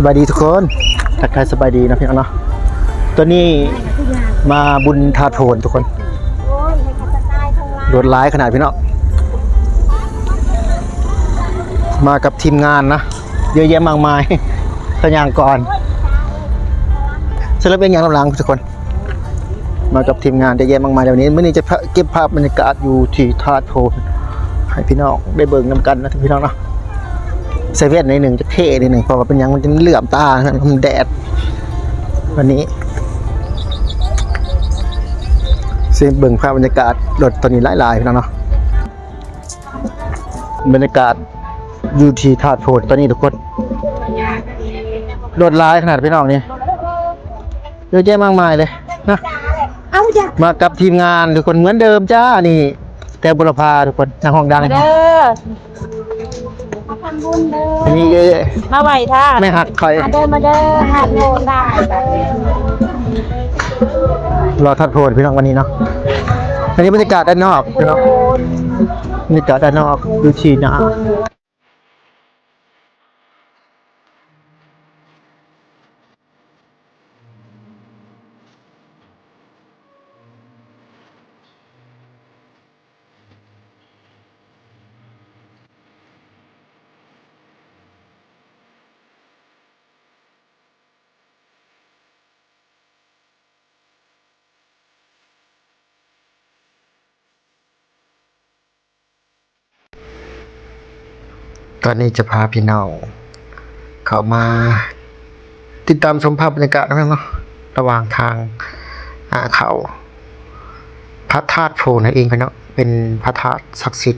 ສະບາຍດີທຸກຄົນ ທັກທາຍສະບາຍດີເນາະພີ່ນ້ອງເນາະ. ຕອນນີ້ມາບຸນທາດໂພນທຸກຄົນ ລົດຫຼາຍຂະໜາດພີ່ນ້ອງ ມາກັບທີມງານນະ ເຍອະແຍະມາກມາຍ ສະຫຍັງກ່ອນ ສະເລັບເປັນຫຍັງນຳຫຼັງທຸກຄົນ. ມາກັບທີມງານເຍອະແຍະມາກມາຍ ດຽວນີ້ ມື້ນີ້ຈະເກັບພາບບັນຍາກາດຢູ່ທີ່ທາດໂພນ ໃຫ້ພີ່ນ້ອງໄດ້ເບິ່ງນຳກັນນະພີ່ນ້ອງເນາະ. ໃສ່ແວ່ນໜ້ອຍໜຶ່ງ ຈະເທ່ໜ້ອຍໜຶ່ງ ເພາະວ່າເປັນຫຍັງ ມັນຈະເຫຼື້ອມຕາ ມັນແດດ. ວັນນີ້ຊິເບິ່ງພາບບັນຍາກາດລົດຕອນນີ້ຫຼາຍໆ ພີ່ນ້ອງເນາະ. ບັນຍາກາດຢູ່ທີ່ທາດໂພນຕອນນີ້ທຸກຄົນ ລົດຫຼາຍຂະໜາດພີ່ນ້ອງນີ້ ເຍອະແຍະມາກມາຍເລີຍນະ. ເອົ້າ ມາກັບທີມງານທຸກຄົນ ເໝືອນເດີມຈ້າ. ນີ້ແຕ່ບຸລະພາທຸກຄົນ ນັກຮ້ອງດັງເດີ ມາທຳບຸນເດີ ນີ້ ມາໄຫວ້ທ່ານ ແມ່ຮັກຂ້ອຍ ມາເດີ ມາເດີ ທາດໂພນ ລອທາດໂພນພີ່ນ້ອງ ວັນນີ້ເນາະ. ອັນນີ້ບັນຍາກາດດ້ານນອກພີ່ນ້ອງ ບັນຍາກາດດ້ານນອກຢູ່ທີ່ໜ້າ. ຕອນນີ້ຈະພາພີ່ນ້ອງເຂົ້າມາຕິດຕາມຊົມພາບບັນຍາກາດນຳກັນເນາະ ລະຫວ່າງທາງ ອ່າ ເຂົ້າພະທາດໂພນນັ້ນເອງພີ່ນ້ອງ ເປັນພະທາດສັກສິດ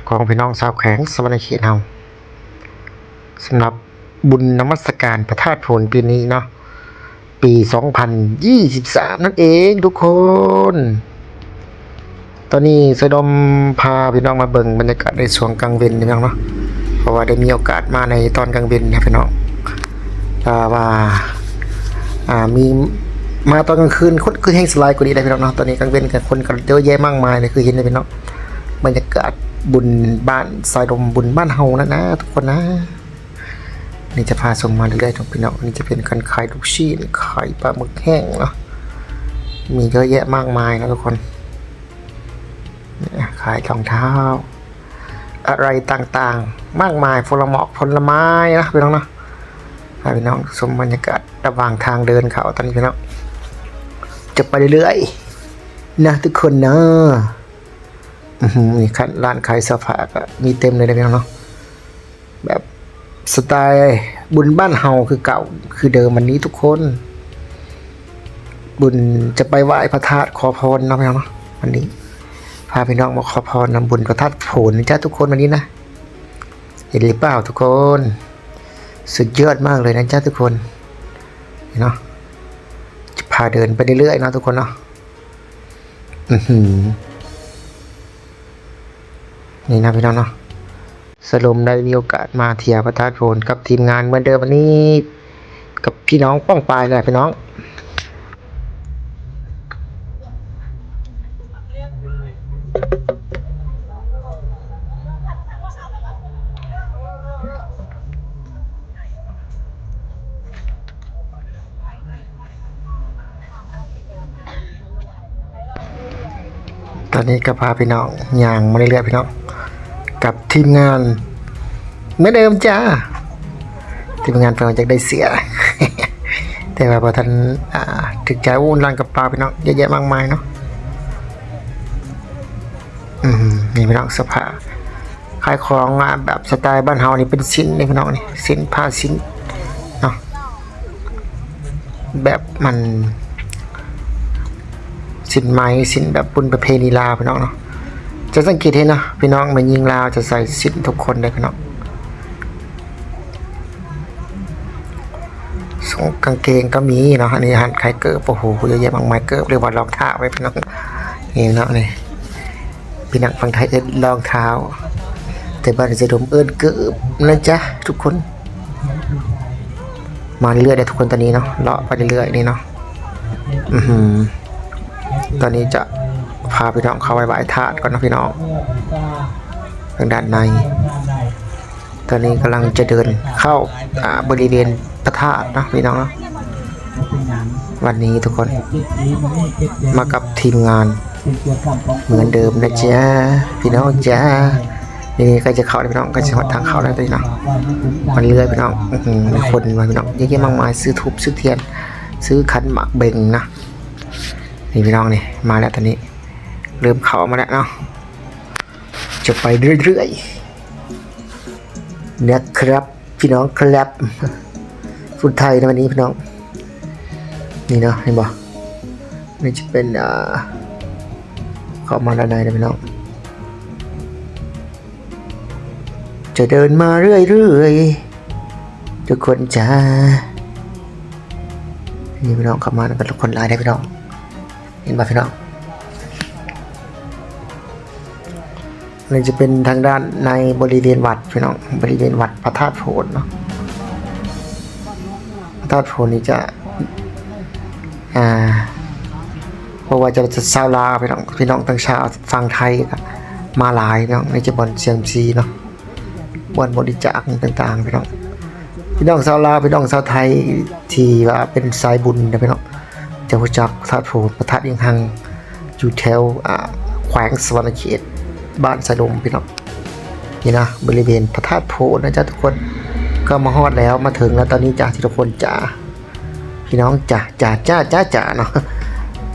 ຂອງພີ່ນ້ອງຊາວແຂວງສະຫວັນນະເຂດເຮົາ ສຳລັບ ບຸນນະມັດສະການພະທາດໂພນປີນີ້ເນາະ ປີສອງພັນຊາວສາມນັ້ນເອງທຸກຄົນ. ຕອນນີ້ສາຍດົມພາພີ່ນ້ອງມາເບິ່ງບັນຍາກາດໃນຊ່ວງກາງເວັນພີ່ນ້ອງເນາະ ເພາະວ່າໄດ້ມີໂອກາດມາໃນຕອນກາງເວັນນະພີ່ນ້ອງ ຖ້າວ່າ ອ່າ ມີ ມາຕອນກາງຄືນຄົນຄືແຮ່ງຊິຫຼາຍກວ່ານີ້ໄດ໋ພີ່ນ້ອງເນາະ. ຕອນນີ້ກາງເວນກະຄົນກະເຍອະແຍະມາກມາຍເລີຍ ຄືເຫັນເດ້ພີ່ນ້ອງ ບັນຍາກາດບຸນບ້ານຊາຍດົມ ບຸນບ້ານເຮົານັ້ນນະທຸກຄົນນະ. ນີ້ຈະພາຊົມມາເລື້ອຍໆ ເນາະພີ່ນ້ອງ. ອັນນີ້ຈະເປັນການຂາຍລູກຊີ້ນ ຂາຍປາໝຶກແຫ້ງເນາະ ມີເຍອະແຍະມາກມາຍເນາະທຸກຄົນ. ນີ້ຂາຍຮອງເທົ້າ ອາໄຫຼ່ຕ່າງໆ ມາກມາຍ ຜົນລະໝາກຜົນລະໄມ້ເນາະພີ່ນ້ອງເນາະ. ໃຫ້ພີ່ນ້ອງຊົມບັນຍາກາດລະຫວ່າງທາງເດີນເຂົ້າຕອນນີ້ພີ່ນ້ອງ ຈະໄປເລື້ອຍໆ ນະທຸກຄົນເນາະ. ອື ນີ້ ຮ້ານຂາຍເສື້ອຜ້າກະມີເຕັມເລີຍເດ້ພີ່ນ້ອງເນາະ. ແບບສະໄຕລ໌ບຸນບ້ານເຮົາຄືເກົ່າຄືເດີມ ວັນນີ້ທຸກຄົນ ບຸນຈະໄປໄຫວ້ພະທາດຂໍພອນເນາະພີ່ນ້ອງເນາະ. ວັນນີ້ພາພີ່ນ້ອງມາຂໍພອນນຳບຸນພະທາດໂພນນະຈ້າທຸກຄົນ ວັນນີ້ນະ. ເຫັນຫຼືເປົ່າທຸກຄົນ? ສຸດຍອດມາກເລີຍນະຈ້າທຸກຄົນ ນີ້ເນາະ. ຈະພາເດີນໄປເລື້ອຍໆ ເນາະທຸກຄົນເນາະ. ອື ນີ້ນະພີ່ນ້ອງເນາະ ສາຍລົມໄດ້ມີໂອກາດມາທ່ຽວພະທາດໂພນກັບທີມງານເໝືອນເດີມ ວັນນີ້ກັບພີ່ນ້ອງປ້ອງປາຍແຫຼະພີ່ນ້ອງ. ຕອນນີ້ກໍພາພີ່ນ້ອງຍ່າງມາເລື້ອຍໆ ພີ່ນ້ອງ ກັບທີມງານເໝືອນເດີມຈ້າ. ທີມງານເພິ່ນວ່າຢາກໄດ້ເສື້ອ ແຕ່ວ່າບໍ່ທັນ ອ່າ ຖືກໃຈ. ໂອ້ ຮ້ານກະເປົາພີ່ນ້ອງ ເຍອະແຍະມາກມາຍເນາະ. ອືມ ນີ້ພີ່ນ້ອງ ສະພາບຂາຍຂອງ ອ່າ ແບບສະໄຕລ໌ບ້ານເຮົານີ້ ເປັນສິ້ນເດ້ພີ່ນ້ອງ ນີ້ ສິ້ນ ຜ້າສິ້ນເນາະ ແບບມັນ ສິ້ນໄໝ ສິ້ນແບບບຸນປະເພນີລາວພີ່ນ້ອງເນາະ. ຈະສັງເກດເຫັນເນາະພີ່ນ້ອງ ແມ່ຍິງລາວຈະໃສ່ສິ້ນທຸກຄົນເດ້ພີ່ນ້ອງ. ສົ່ງກາງເກງກໍມີເນາະ. ອັນນີ້ຮ້ານຂາຍເກີບ ໂອ້ໂຫ ເຍອະແຍະມາກມາຍ ເກີບ ຫຼືວ່າລອງເທົ້າໄວ້ພີ່ນ້ອງ ນີ້ເນາະ. ນີ້ພີ່ນ້ອງຝັ່ງໄທເອີ້ນລອງເທົ້າ ແຕ່ບ້ານສາຍລົມເອີ້ນເກີບນະຈ໊ະທຸກຄົນ. ມາເລື້ອຍໆ ເດີທຸກຄົນ ຕອນນີ້ເນາະ ເລາະໄປເລື້ອຍໆ ນີ້ເນາະ. ອື ຕອນນີ້ຈະພາພີ່ນ້ອງເຂົ້າໄປໄຫວ້ພະທາດກ່ອນເນາະພີ່ນ້ອງ ທາງດ້ານໃນ. ຕອນນີ້ກຳລັງຈະເດີນເຂົ້າ ອ່າ ບໍລິເວນ ພະທາດເນາະພີ່ນ້ອງເນາະ. ວັນນີ້ທຸກຄົນມາກັບທີມງານເໝືອນເດີມນະຈ້າ ພີ່ນ້ອງຈ້າ. ນີ້ໃກ້ຈະເຂົ້າແລ້ວພີ່ນ້ອງ ໃກ້ຈະຮອດທາງເຂົ້າແລ້ວພີ່ນ້ອງ. ມັນເລື່ອຍພີ່ນ້ອງ ອື ມີຄົນມາພີ່ນ້ອງ ເຍອະແຍະມາກມາຍ ຊື້ທູບ ຊື້ທຽນ ຊື້ຂັນໝາກເບັງນະ. ນີ້ພີ່ນ້ອງ ນີ້ມາແລ້ວ ຕອນນີ້ເລີ່ມເຂົ້າມາແລ້ວເນາະ. ຈະໄປເລື້ອຍໆນະຄັບ ພີ່ນ້ອງຄັບ. ພຸດໄທໃນວັນນີ້ພີ່ນ້ອງ ນີ້ເນາະ ເຫັນບໍ່? ນີ້ຈະເປັນ ອ່າ ເຂົ້າມາດ້ານໃນເດີພີ່ນ້ອງ. ຈະເດີນມາເລື້ອຍໆ ທຸກຄົນຈ້າ. ນີ້ພີ່ນ້ອງ ເຂົ້າມານຳກັນ ຄົນຫຼາຍເດ້ພີ່ນ້ອງ ເຫັນບໍ່ພີ່ນ້ອງ? ອັນນີ້ຈະເປັນທາງດ້ານໃນບໍລິເວນວັດພີ່ນ້ອງ ບໍລິເວນວັດພະທາດໂພນເນາະ. ພະທາດໂພນນີ້ຈະ ອ່າ ບໍ່ວ່າຈະຊາວລາວພີ່ນ້ອງ ພີ່ນ້ອງທັງຊາວຝັ່ງໄທກະມາຫຼາຍພີ່ນ້ອງ. ນີ້ຈະບ່ອນເຊຍມຊີເນາະ ບ່ອນບໍລິຈາກຕ່າງໆພີ່ນ້ອງ. ພີ່ນ້ອງຊາວລາວ ພີ່ນ້ອງຊາວໄທທີ່ວ່າເປັນສາຍບຸນນະພີ່ນ້ອງ ຈະຮູ້ຈັກພະທາດໂພນ ພະທາດອີງຮັງ ຢູ່ແຖວ ອ່າ ແຂວງສະຫວັນນະເຂດ ບ້ານສາຍລົມພີ່ນ້ອງ. ນີ້ນະ ບໍລິເວນພະທາດໂພນນະຈ້າທຸກຄົນ. ກໍມາຮອດແລ້ວ ມາເຖິງແລ້ວຕອນນີ້ຈ້າ ທຸກຄົນຈ້າ ພີ່ນ້ອງຈ້າ ຈ້າ ຈ້າ ຈ້າ ຈ້າເນາະ.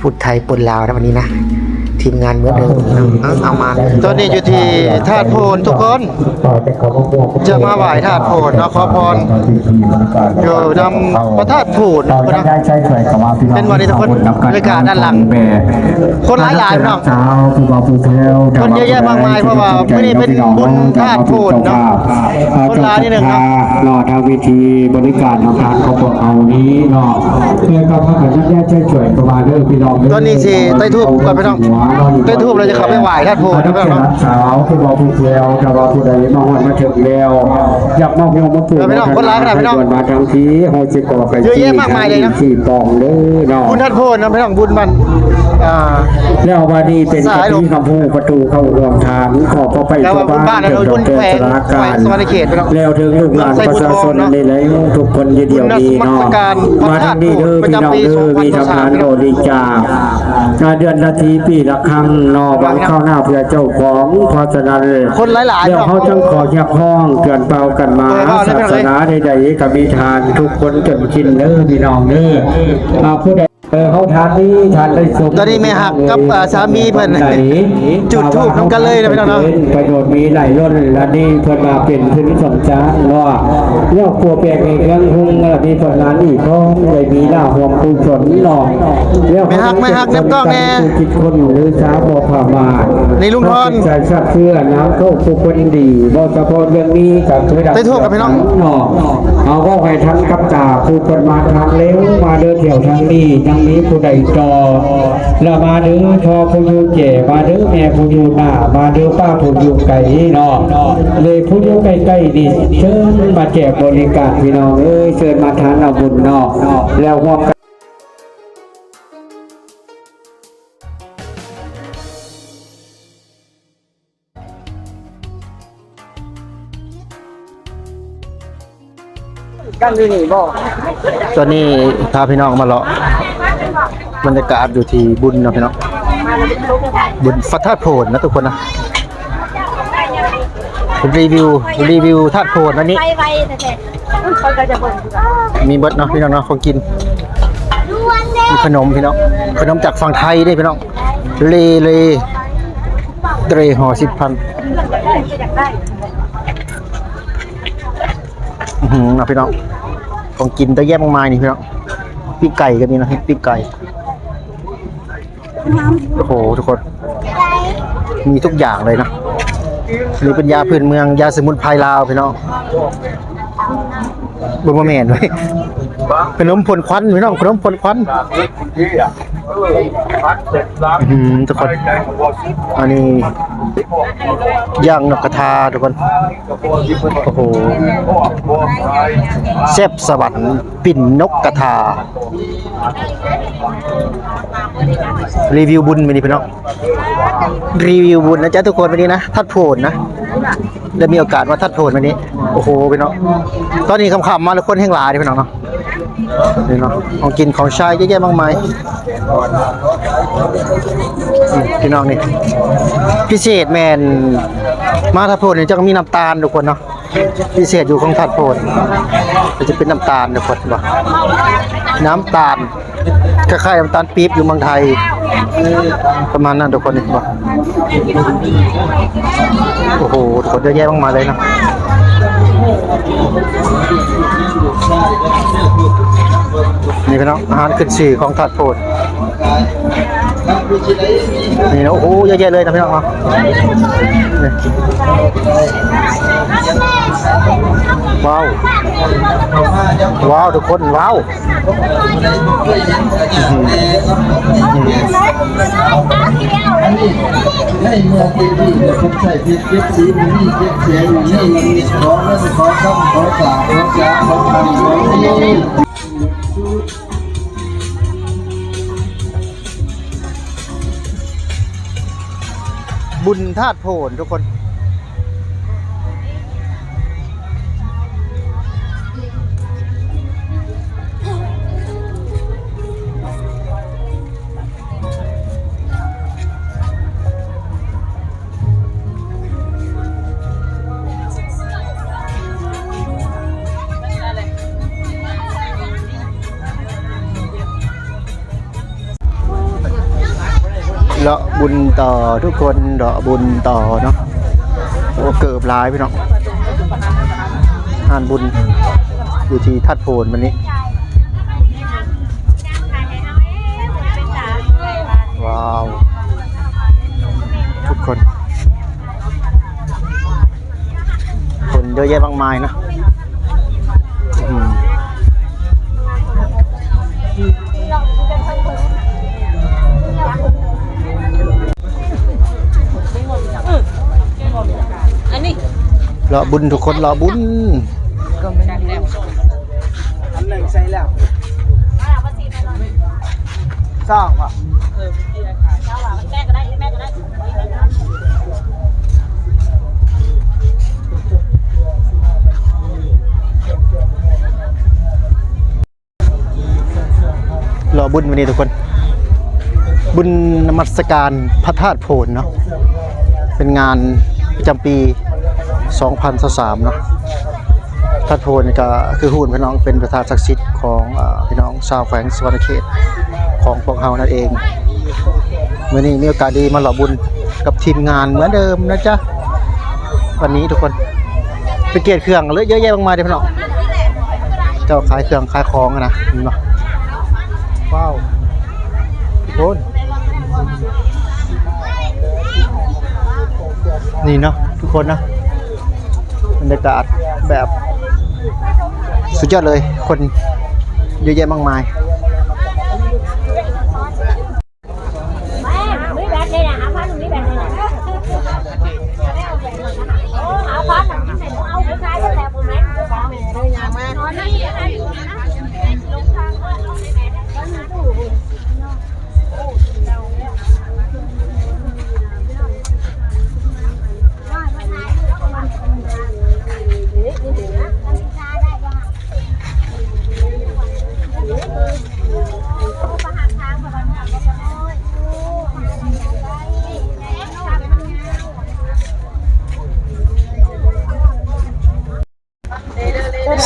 ພູດໄທປົນລາວນະວັນນີ້ນະ ທີມງານເໝືອນເດີມເນາະ ເອົາມາ. ຕອນນີ້ຢູ່ທີ່ທາດໂພນທຸກຄົນ ຈະມາໄຫວ້ທາດໂພນເນາະ ຂໍພອນຢູ່ນຳພະທາດໂພນເນາະ. ເປັນວັນນີ້ທຸກຄົນ ບັນຍາກາດດ້ານຫຼັງ ຄົນຫຼາຍໆເນາະ ຄົນເຍອະແຍະມາກມາຍ ເພາະວ່າມື້ນີ້ເປັນບຸນທາດໂພນເນາະ ຄົນຫຼາຍນິດໜຶ່ງເນາະ. ເນາະ ທາງເວທີບໍລິການຂອງທາງຂອງພວກເຮົານີ້ເນາະ ເພື່ອກໍພາກັນນຳໃຊ້ຊ່ວຍເຂົ້າມາເດີພີ່ນ້ອງເດີ. ຕອນນີ້ຊິໄຕ້ທູບກ່ອນພີ່ນ້ອງ ໄຕ້ທູບແລ້ວຈະເຂົ້າໄປໄຫວ້ທາດໂພນນະພີ່ນ້ອງເນາະ. ສາວຜູ້ບໍ່ຜູ້ແຊວ ຖ້າວ່າຜູ້ໃດມາຮອດມາເຖິງແລ້ວ ຢາກມາຮ່ວມມາປູກ ພີ່ນ້ອງ ຄົນຫຼາຍຂະໜາດພີ່ນ້ອງ ມາທາງທີ່ເຮົາຊິຂໍໄປ ເຍອະແຍະມາກມາຍເລີຍເນາະ ທີ່ຕອງເດີເນາະ. ບຸນທາດໂພນເນາະພີ່ນ້ອງ ບຸນວັນ ອ່າ ແລ້ວບັດນີ້ເປັນພິທີຄຳຮູ້ປະຕູເຂົ້າຮ່ວມທາງ ຂໍພະໄພຊາວບ້ານ ເຖິງດອກແກ້ວສາລາການ ແລ້ວເຖິງລູກຫຼານປະຊາຊົນນີ້ແຫຼະ ທຸກຄົນຢູ່ດຽວນີ້ເນາະ. ມາທາງນີ້ເດີພີ່ນ້ອງເດີ ມີທຳທານບໍລິຈາກ ເດືອນລະທີປີລະຄັ້ງເນາະ ຫວັງຄາວໜ້າເພື່ອເຈົ້າຂອງ ເພາະສະນັ້ນ ຄົນຫຼາຍໆ ແລ້ວເຮົາຈັ່ງຂໍຮຽກຮ້ອງເຕືອນເປົ່າກັນມາ ສາສະໜາໃດໆ ກໍມີທານທຸກຄົນຈົນຊິນເດີພີ່ນ້ອງເດີ. ອ່າ ຜູ້ໃດ ເອີ ເຮົາທານນີ້ ທານໄດ້ສົມ ຕອນນີ້ແມ່ຮັກກັບ ເອີ ສາມີເພິ່ນ ຈູດທູບນຳກັນເລີຍນະພີ່ນ້ອງເນາະ. ໄປໂດດມີຫຼາຍລົ້ນ ລະນີ້ເພິ່ນວ່າເປັນທຶນສົມຈ້າງເນາະ ແລ້ວຄົວແປງໃຫ້ເຄື່ອງຮຸ່ງ ລະມີຜົນງານອີກພ້ອມ ໄດ້ມີລາຮ່ວມກຸສົນເນາະ. ແລ້ວແມ່ຮັກ ແມ່ຮັກ ນັບຕ້ອງແນ່ ຜູ້ຄິດຄົ້ນຫຼືຊາວບໍ່ປະມາດ ນີ້ລຸງທອນ ໃສ່ຊັກເຊື້ອນາງເຂົ້າຜູ້ຄົນດີ ບໍ່ສະເພາະເລື່ອງນີ້ກໍຄື ໄດ້ທົ່ວກັນພີ່ນ້ອງເນາະ. ເຮົາເວົ້າໃຫ້ທັນກັບຕາ ຜູ້ເພິ່ນມາທາງເລັງ ມາເດີແຖວທາງນີ້ ຍັງມີຜູ້ໃດຕໍ່ ລະມາເດີພໍ່ຜູ້ຢູ່ແຈ ມາເດີແມ່ຜູ້ຢູ່ໜ້າ ມາເດີປ້າຜູ້ຢູ່ໄກເນາະ ເລີຍຜູ້ຢູ່ໃກ້ໆນີ້ ເຊີນມາແຈກບໍລິການພີ່ນ້ອງເອີຍ ເຊີນມາທານເອົາບຸນເນາະ ແລ້ວຮ່ວມກັນ. ກັນຢູ່ນີ້ບໍ່? ຕອນນີ້ພາພີ່ນ້ອງມາເລາະບັນຍາກາດຢູ່ທີ່ບຸນເນາະພີ່ນ້ອງ ບຸນພະທາດໂພນນະທຸກຄົນນະ ຣີວິວ ຣີວິວທາດໂພນອັນນີ້. ໄປໄວແທ້ໆ ມີເບິດເນາະພີ່ນ້ອງເນາະ ຂອງກິນ ມີຂະໜົມພີ່ນ້ອງ ຂະໜົມຈາກຝັ່ງໄທເດ້ພີ່ນ້ອງ ເລ ເລ ເດຣຫໍສິບພັນ ອືຫື ເນາະພີ່ນ້ອງ ຂອງກິນເຕັມແຍະມາກມາຍນີ້ພີ່ນ້ອງ ປີກໄກ່ກໍມີນະ ປີກໄກ່. ໂອ້ໂຫ ທຸກຄົນ ມີທຸກຢ່າງເລີຍເນາະ ນີ້ເປັນຢາພື້ນເມືອງ ຢາສະໝຸນໄພລາວພີ່ນ້ອງ ບໍ່ ບໍ່ແມ່ນເວີຍ ຂະໜົມພົ່ນຄວັນພີ່ນ້ອງ ຂະໜົມພົ່ນຄວັນ. ອືມ ທຸກຄົນ ອັນນີ້ຍ່າງນົກກະທາ ທຸກຄົນ. ໂອ້ໂຫ ແຊບສະຫວັນ ປີ້ນນົກກະທາ. ຣີວິວບຸນມື້ນີ້ພີ່ນ້ອງ ຣີວິວບຸນນະຈ໊ະທຸກຄົນ. ມື້ນີ້ນະ ທາດໂພນນະ ໄດ້ມີໂອກາດມາທາດໂພນມື້ນີ້. ໂອ້ໂຫ ພີ່ນ້ອງ ຕອນນີ້ຄ່ຳໆມາແລ້ວ ຄົນແຮ່ງຫຼາຍເດ້ພີ່ນ້ອງເນາະ. ນີ້ເນາະ ຂອງກິນຂອງໃຊ້ເຍອະແຍະມາກມາຍ. ອືມ ພີ່ນ້ອງ ນີ້ພິເສດແມ່ນມາທາດໂພນນີ້ ຈະມີນ້ຳຕານ ທຸກຄົນເນາະ. ພິເສດຢູ່ຂອງທາດໂພນ ກໍຈະເປັນນ້ຳຕານ ທຸກຄົນ ເຫັນບໍ່ ນ້ຳຕານ ຄ້າຍໆນ້ຳຕານປີບຢູ່ເມືອງໄທ ປະມານນັ້ນ ທຸກຄົນ ເຫັນບໍ່. ໂອ້ໂຫ ທຸກຄົນ ເຍອະແຍະມາກມາຍເລີຍເນາະ. ນີ້ເປັນເນາະ ອາຫານຂຶ້ນຊື່ຂອງທາດໂພນ. ນີ້ນະ ໂອ້ໂຫ ເຍອະແຍະເລີຍນະພີ່ນ້ອງເນາະ. ນີ້ ວ້າວ ວ້າວ ທຸກຄົນ ວ້າວ. ບຸນທາດໂພນ ທຸກຄົນ. ເລາະບຸນຕໍ່ທຸກຄົນ ເລາະບຸນຕໍ່ເນາະ. ໂອ້ ເກີບຫຼາຍພີ່ນ້ອງ ງານບຸນຢູ່ທີ່ທາດໂພນມື້ນີ້. ວ້າວ ທຸກຄົນ ຄົນເຍອະແຍະມາກມາຍເນາະ. ອືມ ອັນນີ້ ເລາະບຸນ ທຸກຄົນ ເລາະບຸນ. ອັນໜຶ່ງໃສ່ແລ້ວ ສອງບໍ່? ເອີ ແມ່ກໍໄດ້ ແມ່ກໍໄດ້. ລໍບຸນມື້ນີ້ທຸກຄົນ ບຸນນະມັດສະການພະທາດໂພນເນາະ ເປັນງານປະຈຳປີສອງພັນຊາວສາມເນາະ. ທາດໂພນນີ້ກໍຄືຮູ້ພີ່ນ້ອງ ເປັນພະທາດສັກສິດຂອງ ເອີ ພີ່ນ້ອງຊາວແຂວງສະຫວັນນະເຂດຂອງພວກເຮົານັ້ນເອງ. ມື້ນີ້ມີໂອກາດດີມາຫຼໍ່ບຸນກັບທີມງານເໝືອນເດີມນະຈ໊ະ. ວັນນີ້ທຸກຄົນໄປກຽດເຄື່ອງເລີຍ ເຍອະແຍະມາກມາຍເດ້ພີ່ນ້ອງ. ເຈົ້າຂາຍເຄື່ອງຂາຍຂອງຫັ້ນນະ ເຫັນບໍ່? ວ້າວ ທຸກຄົນ ນີ້ເນາະ ທຸກຄົນເນາະ. ບັນຍາກາດແບບສຸດຍອດເລີຍ ຄົນເຍອະແຍະມາກມາຍ.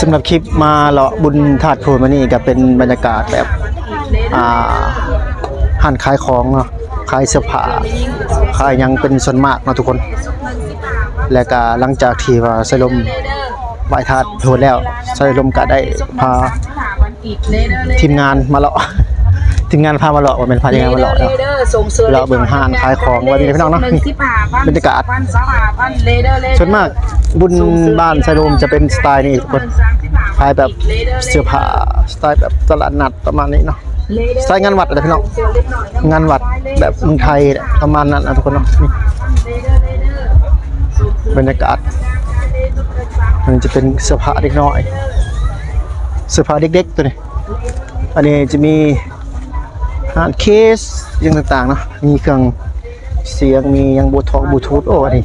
ສຳລັບຄລິບມາເລາະບຸນທາດໂພນມື້ນີ້ ກໍເປັນບັນຍາກາດແບບ ອ່າ ຮ້ານຂາຍຂອງເນາະ ຂາຍເສື້ອຜ້າ ຂາຍຫຍັງເປັນສ່ວນມາກເນາະທຸກຄົນ. ແລະກະຫຼັງຈາກທີ່ວ່າໄຊລົມໄຫວ້ທາດໂພນແລ້ວ ໄຊລົມກະໄດ້ພາທີມງານມາເລາະ ທີມງານພາມາເລາະ ບໍ່ແມ່ນພາທີມງານມາເລາະເນາະ ເລາະເບິ່ງຮ້ານຂາຍຂອງ ວ່າມີພີ່ນ້ອງເນາະ. ນີ້ບັນຍາກາດສ່ວນມາກບຸນບ້ານໄຊລົມຈະເປັນສະໄຕນີ້ທຸກຄົນ ຂາຍແບບເສື້ອຜ້າສະໄຕແບບຕະຫຼາດນັດປະມານນີ້ເນາະ. ສາຍງານວັດນະພີ່ນ້ອງ ງານວັດແບບເມືອງໄທແຫຼະ ປະມານນັ້ນນະທຸກຄົນເນາະ. ນີ້ ບັນຍາກາດ ມັນຈະເປັນເສື້ອຜ້າເດັກນ້ອຍ ເສື້ອຜ້າເດັກໆ ໂຕນີ້. ອັນນີ້ຈະມີຮ້ານເຄສຫຍັງຕ່າງໆເນາະ ມີເຄື່ອງ ສຽງ ມີຫຍັງ ບລູທູດ ບລູທູດ. ໂອ້ ອັນນີ້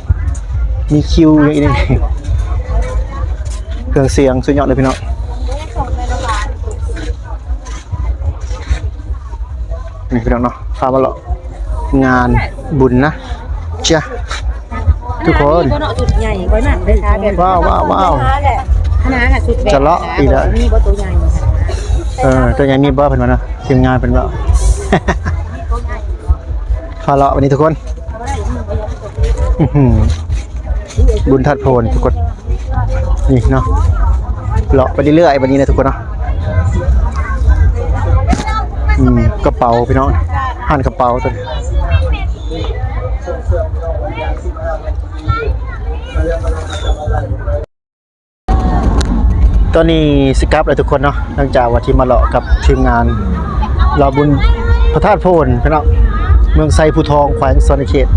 ມີຄິວຫຍັງອີກນີ້ ເຄື່ອງສຽງສຸດຍອດເລີຍພີ່ນ້ອງ. ນີ້ພີ່ນ້ອງເນາະ ພາມາເລາະງານບຸນນະ ຈ້ະ ທຸກຄົນ. ຊຸດໃຫຍ່ ຂ້ອຍມັກເດ້ ຖ້າແບບ ວ້າວ ວ້າວ ວ້າວ ຂະໜາດນະ ຊຸດແບບ ຈະເລາະອີກແລ້ວ ມີບໍ່ໂຕໃຫຍ່? ເອີ ໂຕໃຫຍ່ມີບໍ່ ເພິ່ນວ່າເນາະ ທີມງານເພິ່ນເວົ້າ. ພາເລາະບັດນີ້ທຸກຄົນ ອືຫື ບຸນທາດໂພນທຸກຄົນ ນີ້ເນາະ ເລາະໄປເລື້ອຍໆ ບັດນີ້ນະທຸກຄົນເນາະ. ອືມ ກະເປົາພີ່ນ້ອງ ຮ້ານກະເປົາຕົວນີ້. ຕອນນີ້ຊິກັບແລ້ວທຸກຄົນເນາະ ຫຼັງຈາກວ່າທີ່ມາເລາະກັບທີມງານເລາະບຸນພະທາດໂພນພີ່ນ້ອງ ເມືອງໄຊພູທອງ ແຂວງສະຫວັນນະເຂດ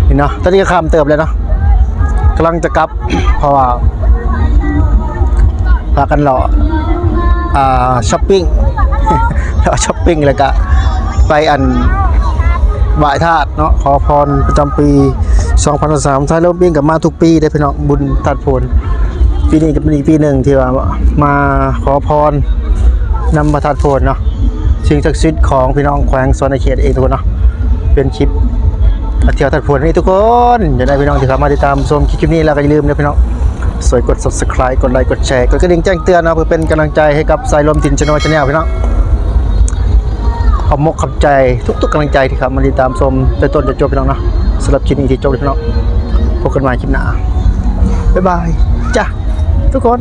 ນີ້ເນາະ. ຕອນນີ້ກໍຄ່ຳເຕີບແລ້ວເນາະ ກຳລັງຈະກັບ ເພາະວ່າພາກັນເລາະ ອ່າ ຊັອບປິງ ເລາະຊັອບປິງ ແລ້ວກະໄປອັນ ໄຫວ້ທາດເນາະ ຂໍພອນປະຈຳປີສອງພັນຊາວສາມ. ສາຍລົມເອງກໍມາທຸກ ປີເດ້ພີ່ນ້ອງ ບຸນທາດໂພນ. ປີນີ້ກໍເປັນອີກປີໜຶ່ງທີ່ວ່າມາຂໍພອນນຳພະທາດໂພນເນາະ ສິ່ງສັກສິດຂອງພີ່ນ້ອງແຂວງສະຫວັນນະເຂດເອງທຸກຄົນເນາະ. ເປັນຄລິບມາທ່ຽວທາດໂພນນີ້ທຸກຄົນ. ຢາກໃຫ້ພີ່ນ້ອງທີ່ເຂົ້າມາຕິດຕາມຊົມຄລິບນີ້ແລ້ວກໍຢ່າລືມເດີພີ່ນ້ອງ ຊ່ວຍກົດ Subscribe ກົດໄລ ກົດແຊ ກົດກະດິ່ງແຈ້ງເຕືອນເນາະ ເພື່ອເປັນກຳລັງໃຈໃຫ້ກັບສາຍລົມ Tin Channel Channel ພີ່ນ້ອງ. ຂອບອົກຂອບໃຈທຸກໆກຳລັງໃຈທີ່ເຂົ້າມາຕິດຕາມຊົມແຕ່ຕົ້ນຈົນຈົບພີ່ນ້ອງເນາະ. ສຳລັບຄລິບນີ້ທີ່ຈົບແລ້ວພີ່ນ້ອງ ພົບກັນໃໝ່ຄລິບໜ້າ ບາຍບາຍ ຈ້າ ທຸກຄົນ.